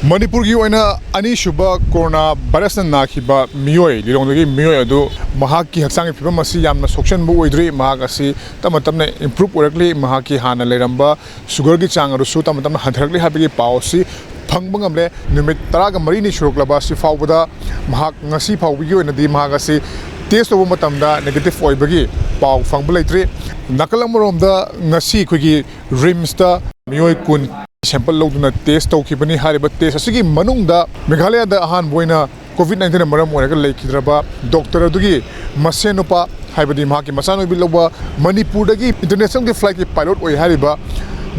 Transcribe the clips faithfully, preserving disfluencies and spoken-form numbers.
ꯃꯅꯤꯄꯨꯔꯒꯤ ꯑꯣꯏꯅ ꯑꯅꯤꯁꯨꯕ ꯀꯣꯔꯣꯅꯥ ꯚꯥꯏꯔꯁꯅ ꯅꯥꯈꯤꯕ ꯃꯤꯑꯣꯏ, ꯂꯤꯂꯣꯡꯗꯒꯤ ꯃꯤꯑꯣꯏ ꯑꯗꯨ, ꯃꯍꯥꯛꯀꯤ ꯍꯛꯆꯥꯡꯒꯤ ꯐꯤꯕꯝ ꯑꯁꯤ ꯌꯥꯝꯅ ꯁꯣꯛꯆꯟꯕ ꯑꯣꯏꯗ꯭ꯔꯤ꯫ ꯃꯍꯥꯛ ꯑꯁꯤ ꯇꯞꯅ ꯇꯞꯅ ꯏꯝꯄ꯭ꯔꯨꯞ ꯑꯣꯏꯔꯛꯂꯤ꯫ ꯃꯍꯥꯛꯀꯤ ꯍꯥꯟꯅ ꯂꯩꯔꯝꯕ ꯁꯨꯒꯔꯒꯤ ꯆꯥꯡ ꯑꯗꯨꯁꯨ ꯇꯞꯅ ꯇꯞꯅ ꯍꯟꯊꯔꯛꯂꯤ ꯍꯥꯏꯕꯒꯤ ꯄꯥꯎ ꯑꯁꯤ ꯐꯪꯕ ꯉꯝꯂꯦ꯫ ꯅꯨꯃꯤꯠ ꯇꯔꯥꯒ ꯃꯔꯤꯅꯤ ꯁꯨꯔꯛꯂꯕ ꯑꯁꯤ ꯐꯥꯎꯕꯗ ꯃꯍꯥꯛ ꯉꯁꯤ ꯐꯥꯎꯕꯒꯤ ꯑꯣꯏꯅꯗꯤ ꯃꯍꯥꯛ ꯑꯁꯤ ꯇꯦꯁ ꯇꯧꯕ ꯃꯇꯝꯗ ꯅꯦꯒꯦꯇꯤꯚ ꯑꯣꯏꯕꯒꯤ ꯄꯥꯎ ꯐꯪꯕ ꯂꯩꯇ꯭ꯔꯤ꯫ ꯅꯥꯀꯜ ꯑꯃꯔꯣꯝꯗ ꯉꯁꯤ ꯑꯩꯈꯣꯏꯒꯤ ꯔꯤꯝꯁꯇ ꯃꯤꯑꯣꯏ ꯀꯨꯟ ꯁꯦꯝꯄꯜ ꯂꯧꯗꯨꯅ ꯇꯦꯁ ꯇꯧꯈꯤꯕꯅꯤ꯫ ꯍꯥꯏꯔꯤꯕ ꯇꯦꯁ ꯑꯁꯤꯒꯤ ꯃꯅꯨꯡꯗ ꯃꯦꯘꯥꯂꯌꯥꯗ ꯑꯍꯥꯟꯕ ꯑꯣꯏꯅ ꯀꯣꯚꯤꯗ ꯅꯥꯏꯟꯇꯤꯟꯅ ꯃꯔꯝ ꯑꯣꯏꯔꯒ ꯂꯩꯈꯤꯗ꯭ꯔꯕ ꯗꯣꯛꯇꯔ ꯑꯗꯨꯒꯤ ꯃꯁꯦꯟ ꯅꯨꯄꯥ, ꯍꯥꯏꯕꯗꯤ ꯃꯍꯥꯛꯀꯤ ꯃꯆꯥꯅꯨꯄꯤ ꯂꯧꯕ ꯃꯅꯤꯄꯨꯔꯗꯒꯤ ꯏꯟꯇꯔꯅꯦꯁꯅꯦꯜꯒꯤ ꯐ꯭ꯂꯥꯏꯠꯀꯤ ꯄꯥꯏꯂꯣꯠ ꯑꯣꯏ ꯍꯥꯏꯔꯤꯕ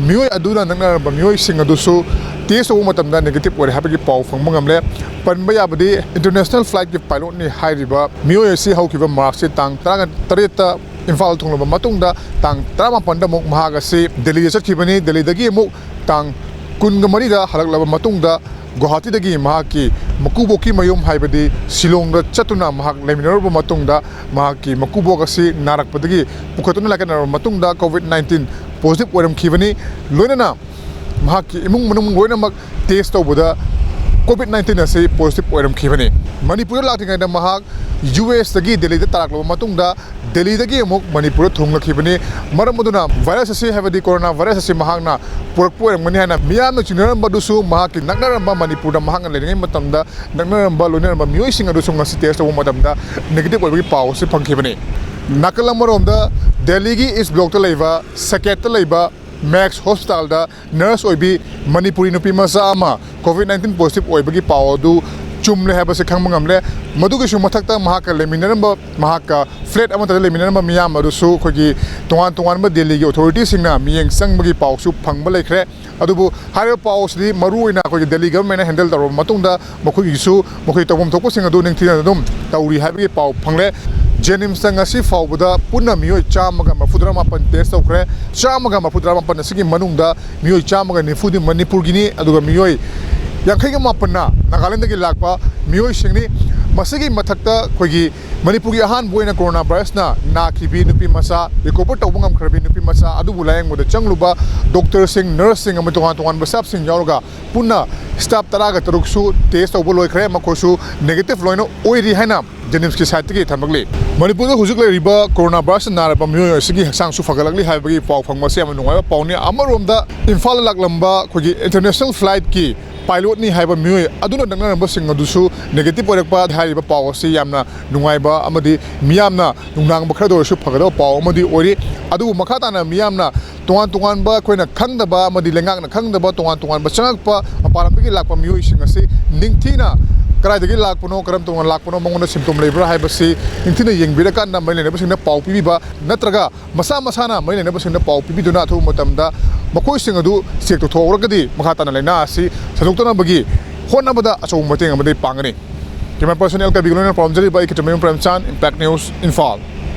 ꯃꯤꯑꯣꯏ ꯑꯗꯨꯅ ꯅꯛꯅꯔꯝꯕ ꯃꯤꯑꯣꯏꯁꯤꯡ ꯑꯗꯨꯁꯨ ꯇꯦꯁ ꯇꯧꯕ ꯃꯇꯝꯗ ꯅꯦꯒꯦꯇꯤꯚ ꯑꯣꯏꯔꯦ ꯍꯥꯏꯕꯒꯤ ꯄꯥꯎ ꯐꯪꯕ ꯉꯝꯂꯦ꯫ ꯄꯟꯕ ꯌꯥꯕꯗꯤ ꯏꯟꯇꯔꯅꯦꯁꯅꯦꯜ ꯐ꯭ꯂꯥꯏꯠꯀꯤ ꯄꯥꯏꯂꯣꯠꯅꯤ ꯍꯥꯏꯔꯤꯕ ꯃꯤꯑꯣꯏ ꯑꯁꯤ ꯍꯧꯈꯤꯕ ꯃꯥꯔꯆꯀꯤ ꯇꯥꯡ ꯇꯔꯥꯇꯔꯦꯠꯇ ꯏꯝꯐꯥꯜ ꯊꯨꯡꯂꯕ ꯃꯇꯨꯡꯗ ꯇꯥꯡ ꯇꯔꯥꯃꯥꯄꯟꯗ ꯑꯃꯨꯛ ꯃꯍꯥꯛ ꯑꯁꯤ ꯗꯦꯜꯂꯤꯗ ꯆꯠꯈꯤꯕꯅꯤ꯫ ꯗꯦꯜꯂꯤꯗꯒꯤ ꯑꯃꯨꯛ ꯇꯥꯡ ꯀꯨꯟꯒ ꯃꯔꯤꯗ ꯍꯜꯂꯛꯂꯕ ꯃꯇꯨꯡꯗ ꯒꯨꯋꯥꯍꯥꯇꯤꯗꯒꯤ ꯃꯍꯥꯛꯀꯤ ꯃꯀꯨꯕꯣꯛꯀꯤ ꯃꯌꯨꯝ, ꯍꯥꯏꯕꯗꯤ ꯁꯤꯂꯣꯡꯗ ꯆꯠꯇꯨꯅ ꯃꯍꯥꯛ ꯂꯩꯃꯤꯟꯅꯔꯨꯕ ꯃꯇꯨꯡꯗ ꯃꯍꯥꯛꯀꯤ ꯃꯀꯨꯕꯣꯛ ꯑꯁꯤ ꯅꯥꯔꯛꯄꯗꯒꯤ ꯄꯨꯈꯠꯇꯨꯅ ꯂꯥꯏꯀꯠꯅꯔꯕ ꯃꯇꯨꯡꯗ ꯀꯣꯚꯤꯗ ꯅꯥꯏꯟꯇꯤꯟ ꯄꯣꯖꯤꯇꯤꯚ ꯑꯣꯏꯔꯝꯈꯤꯕꯅꯤ꯫ ꯂꯣꯏꯅꯅ ꯃꯍꯥꯛꯀꯤ ꯏꯃꯨꯡ ꯃꯅꯨꯡ ꯂꯣꯏꯅꯃꯛ ꯇꯦꯁ ꯇꯧꯕꯗ ꯀꯣꯚꯤꯗ ꯅꯥꯏꯟꯇꯤꯟ ꯑꯁꯤ ꯄꯣꯖꯤꯇꯤꯚ ꯑꯣꯏꯔꯝꯈꯤꯕꯅꯤ꯫ ꯃꯅꯤꯄꯨꯔꯗ ꯂꯥꯛꯇ꯭ꯔꯤꯉꯩꯗ ꯃꯍꯥꯛ ꯌꯨ ꯑꯦꯁꯇꯒꯤ ꯗꯦꯜꯂꯤꯗ ꯇꯥꯔꯛꯂꯕ ꯃꯇꯨꯡꯗ ꯗꯦꯜꯂꯤꯗꯒꯤ ꯑꯃꯨꯛ ꯃꯅꯤꯄꯨꯔꯗ ꯊꯨꯡꯂꯛꯈꯤꯕꯅꯤ꯫ ꯃꯔꯝ ꯑꯗꯨꯅ ꯚꯥꯏꯔꯁ ꯑꯁꯤ, ꯍꯥꯏꯕꯗꯤ ꯀꯣꯔꯣꯅꯥ ꯚꯥꯏꯔꯁ ꯑꯁꯤ ꯃꯍꯥꯛꯅ ꯄꯨꯔꯛꯄ ꯑꯣꯏꯔꯝꯒꯅꯤ ꯍꯥꯏꯅ ꯃꯤꯌꯥꯝꯅ ꯆꯤꯡꯅꯔꯝꯕꯗꯨꯁꯨ ꯃꯍꯥꯛꯀꯤ ꯅꯛꯅꯔꯝꯕ, ꯃꯅꯤꯄꯨꯔꯗ ꯃꯍꯥꯛꯅ ꯂꯩꯔꯤꯉꯩ ꯃꯇꯝꯗ ꯅꯛꯅꯔꯝꯕ, ꯂꯣꯏꯅꯔꯝꯕ ꯃꯤꯑꯣꯏꯁꯤꯡ ꯑꯗꯨꯁꯨ ꯉꯁꯤ ꯇꯦꯁ ꯇꯧꯕ ꯃꯇꯝꯗ ꯅꯦꯒꯦꯇꯤꯚ ꯑꯣꯏꯕꯒꯤ ꯄꯥꯎ ꯑꯁꯤ ꯐꯪꯈꯤꯕꯅꯤ꯫ ꯅꯥꯀꯜ ꯑꯃꯔꯣꯝꯗ ꯗꯦꯜꯂꯤꯒꯤ ꯏꯁ ꯕ꯭ꯂꯣꯛꯇ ꯂꯩꯕ, ꯁꯦꯀꯦꯠꯇ ꯂꯩꯕ ꯃꯦꯛꯁ ꯍꯣꯁꯄꯤꯇꯥꯜꯗ ꯅꯔꯁ ꯑꯣꯏꯕꯤ ꯃꯅꯤꯄꯨꯔꯤ ꯅꯨꯄꯤ ꯃꯆꯥ ꯑꯃ ꯀꯣꯚꯤꯗ ꯅꯥꯏꯟꯇꯤꯟ ꯄꯣꯖꯤꯇꯤꯚ ꯑꯣꯏꯕꯒꯤ ꯄꯥꯎ ꯑꯗꯨ ꯆꯨꯝꯂꯦ ꯍꯥꯏꯕꯁꯤ ꯈꯪꯕ ꯉꯝꯂꯦ꯫ ꯃꯗꯨꯒꯤꯁꯨ ꯃꯊꯛꯇ ꯃꯍꯥꯛꯀ ꯂꯩꯃꯤꯟꯅꯔꯝꯕ, ꯃꯍꯥꯛꯀ ꯐ꯭ꯂꯦꯠ ꯑꯃꯠꯇꯗ ꯂꯩꯃꯤꯟꯅꯔꯝꯕ ꯃꯤꯌꯥꯝ ꯑꯗꯨꯁꯨ ꯑꯩꯈꯣꯏꯒꯤ ꯇꯣꯉꯥꯟ ꯇꯣꯉꯥꯟꯕ ꯗꯦꯜꯂꯤꯒꯤ ꯑꯣꯊꯣꯔꯤꯇꯤꯁꯤꯡꯅ ꯃꯤꯠꯌꯦꯡ ꯆꯪꯕꯒꯤ ꯄꯥꯎꯁꯨ ꯐꯪꯕ ꯂꯩꯈ꯭ꯔꯦ꯫ ꯑꯗꯨꯕꯨ ꯍꯥꯏꯔꯤꯕ ꯄꯥꯎ ꯑꯁꯤꯗꯤ ꯃꯔꯨ ꯑꯣꯏꯅ ꯑꯩꯈꯣꯏꯒꯤ ꯗꯦꯜꯂꯤ ꯒꯚꯔꯟꯃꯦꯟꯅ ꯍꯦꯟꯗꯜ ꯇꯧꯔꯕ ꯃꯇꯨꯡꯗ ꯃꯈꯣꯏꯒꯤꯁꯨ ꯃꯈꯣꯏ ꯇꯧꯐꯝ ꯊꯣꯛꯄꯁꯤꯡ ꯑꯗꯨ ꯅꯤꯡꯊꯤꯅ ꯑꯗꯨꯝ ꯇꯧꯔꯤ ꯍꯥꯏꯕꯒꯤ ꯄꯥꯎ ꯐꯪꯂꯦ꯫ ꯖꯦꯅꯤꯝꯁꯇ ꯉꯁꯤ ꯐꯥꯎꯕꯗ ꯄꯨꯟꯅ ꯃꯤꯑꯣꯏ ꯆꯥꯝꯃꯒ ꯃꯔꯤꯐꯨꯇꯔꯥ ꯃꯥꯄꯟ ꯇꯦꯁ ꯇꯧꯈ꯭ꯔꯦ꯫ ꯆꯥꯝꯃꯒ ꯃꯔꯤꯐꯨꯇꯔꯥ ꯃꯥꯄꯟ ꯑꯁꯤꯒꯤ ꯃꯅꯨꯡꯗ ꯃꯤꯑꯣꯏ ꯆꯥꯝꯃꯒ ꯅꯤꯐꯨꯗꯤ ꯃꯅꯤꯄꯨꯔꯒꯤꯅꯤ, ꯑꯗꯨꯒ ꯃꯤꯑꯣꯏ ꯌꯥꯡꯈꯩꯒ ꯃꯥꯄꯟꯅ ꯅꯥꯒꯥꯂꯦꯟꯗꯒꯤ ꯂꯥꯛꯄ ꯃꯤꯑꯣꯏꯁꯤꯡꯅꯤ꯫ ꯃꯁꯤꯒꯤ ꯃꯊꯛꯇ ꯑꯩꯈꯣꯏꯒꯤ ꯃꯅꯤꯄꯨꯔꯒꯤ ꯑꯍꯥꯟꯕ ꯑꯣꯏꯅ ꯀꯣꯔꯣꯅꯥ ꯚꯥꯏꯔꯁꯅ ꯅꯥꯈꯤꯕꯤ ꯅꯨꯄꯤ ꯃꯆꯥ, ꯔꯤꯀꯣꯚꯔ ꯇꯧꯕ ꯉꯝꯈ꯭ꯔꯕꯤ ꯅꯨꯄꯤ ꯃꯆꯥ ꯑꯗꯨꯕꯨ ꯂꯥꯌꯦꯡꯕꯗ ꯆꯪꯂꯨꯕ ꯗꯣꯛꯇꯔꯁꯤꯡ, ꯅꯔꯁꯁꯤꯡ ꯑꯃꯗꯤ ꯇꯣꯉꯥꯟ ꯇꯣꯉꯥꯟꯕ ꯁ꯭ꯇꯥꯐꯁꯤꯡ ꯌꯥꯎꯔꯒ ꯄꯨꯟꯅ staff ꯇꯔꯥꯒ ꯇꯔꯨꯛꯁꯨ test ꯇꯧꯕ ꯂꯣꯏꯈ꯭ꯔꯦ, ꯃꯈꯣꯏꯁꯨ negative ꯂꯣꯏꯅ ꯑꯣꯏꯔꯤ ꯍꯥꯏꯅ JNIMSꯀꯤ sideꯇꯒꯤ ꯊꯝꯂꯛꯂꯤ꯫ ꯃꯅꯤꯄꯨꯔꯗ ꯍꯧꯖꯤꯛ ꯂꯩꯔꯤꯕ corona virus ꯅꯥꯔꯕ ꯃꯤꯑꯣꯏ ꯑꯁꯤꯒꯤ ꯍꯛꯆꯥꯡꯁꯨ ꯐꯒꯠꯂꯛꯂꯤ ꯍꯥꯏꯕꯒꯤ ꯄꯥꯎ ꯐꯪꯕ ꯑꯁꯤ ꯌꯥꯝꯅ ꯅꯨꯡꯉꯥꯏꯕ ꯄꯥꯎꯅꯤ꯫ ꯑꯃꯔꯣꯝꯗ ꯏꯝꯐꯥꯜꯗ ꯂꯥꯛꯂꯝꯕ ꯑꯩꯈꯣꯏꯒꯤ international flightꯀꯤ pilotꯅꯤ ꯍꯥꯏꯕ ꯃꯤꯑꯣꯏ ꯑꯗꯨꯅ ꯅꯛꯅꯔꯝꯕꯁꯤꯡ ꯑꯗꯨꯁꯨ negative ꯑꯣꯏꯔꯛꯄ ꯍꯥꯏꯔꯤꯕ ꯄꯥꯎ ꯑꯁꯤ ꯌꯥꯝꯅ ꯅꯨꯡꯉꯥꯏꯕ ꯑꯃꯗꯤ ꯃꯤꯌꯥꯝꯅ ꯅꯨꯡꯅꯥꯡꯕ ꯈꯔꯗ ꯑꯣꯏꯔꯁꯨ ꯐꯒꯗꯕ ꯄꯥꯎ ꯑꯃꯗꯤ ꯑꯣꯏꯔꯤ꯫ ꯑꯗꯨꯕꯨ ꯃꯈꯥ ꯇꯥꯅ ꯃꯤꯌꯥꯝꯅ ꯇꯣꯉꯥꯟ ꯇꯣꯉꯥꯟꯕ ꯑꯩꯈꯣꯏꯅ ꯈꯪꯗꯕ ꯑꯃꯗꯤ ꯂꯩꯉꯥꯛꯅ ꯈꯪꯗꯕ ꯇꯣꯉꯥꯟ ꯇꯣꯉꯥꯟꯕ ꯆꯪꯉꯛꯄ ꯃꯄꯥꯟ ꯂꯝꯗꯒꯤ ꯂꯥꯛꯄ ꯃꯤꯑꯣꯏꯁꯤꯡ ꯑꯁꯤ ꯅꯤꯡꯊꯤꯅ ꯀꯗꯥꯏꯗꯒꯤ ꯂꯥꯛꯄꯅꯣ, ꯀꯔꯝ ꯇꯧꯅ ꯂꯥꯛꯄꯅꯣ, ꯃꯉꯣꯟꯗ symptom ꯂꯩꯕ꯭ꯔꯥ ꯍꯥꯏꯕꯁꯤ ꯅꯤꯡꯊꯤꯅ ꯌꯦꯡꯕꯤꯔꯀꯥꯟꯗ ꯃꯔꯤ ꯂꯩꯅꯕꯁꯤꯡꯗ ꯄꯥꯎ ꯄꯤꯕꯤꯕ ꯅꯠꯇ꯭ꯔꯒ ꯃꯁꯥ ꯃꯁꯥꯅ ꯃꯔꯤ ꯂꯩꯅꯕꯁꯤꯡꯗ ꯄꯥꯎ ꯄꯤꯕꯤꯗꯨꯅ ꯑꯊꯨꯕ ꯃꯇꯝꯗ ꯃꯈꯣꯏꯁꯤꯡ ꯑꯗꯨ check ꯇꯧꯊꯣꯛꯍꯧꯔꯒꯗꯤ ꯃꯈꯥ ꯇꯥꯅ ꯂꯥꯏꯅꯥ ꯑꯁꯤ ꯁꯟꯗꯣꯛꯇꯅꯕꯒꯤ ꯍꯣꯠꯅꯕꯗ ꯑꯆꯧꯕ ꯃꯇꯦꯡ ꯑꯃꯗꯤ ꯄꯥꯡꯒꯅꯤ꯫ Camera person ꯑꯦꯜ ꯀꯕꯤꯒ ꯂꯣꯏꯅꯅ ꯄꯥꯎ ꯅꯝꯖꯔꯤꯕ ꯑꯩ ꯈꯦꯇ꯭ꯔꯤꯃꯌꯨꯝ ꯄ꯭ꯔꯦꯝꯆꯥꯟ, Impact News, ꯏꯝꯐꯥꯜ꯫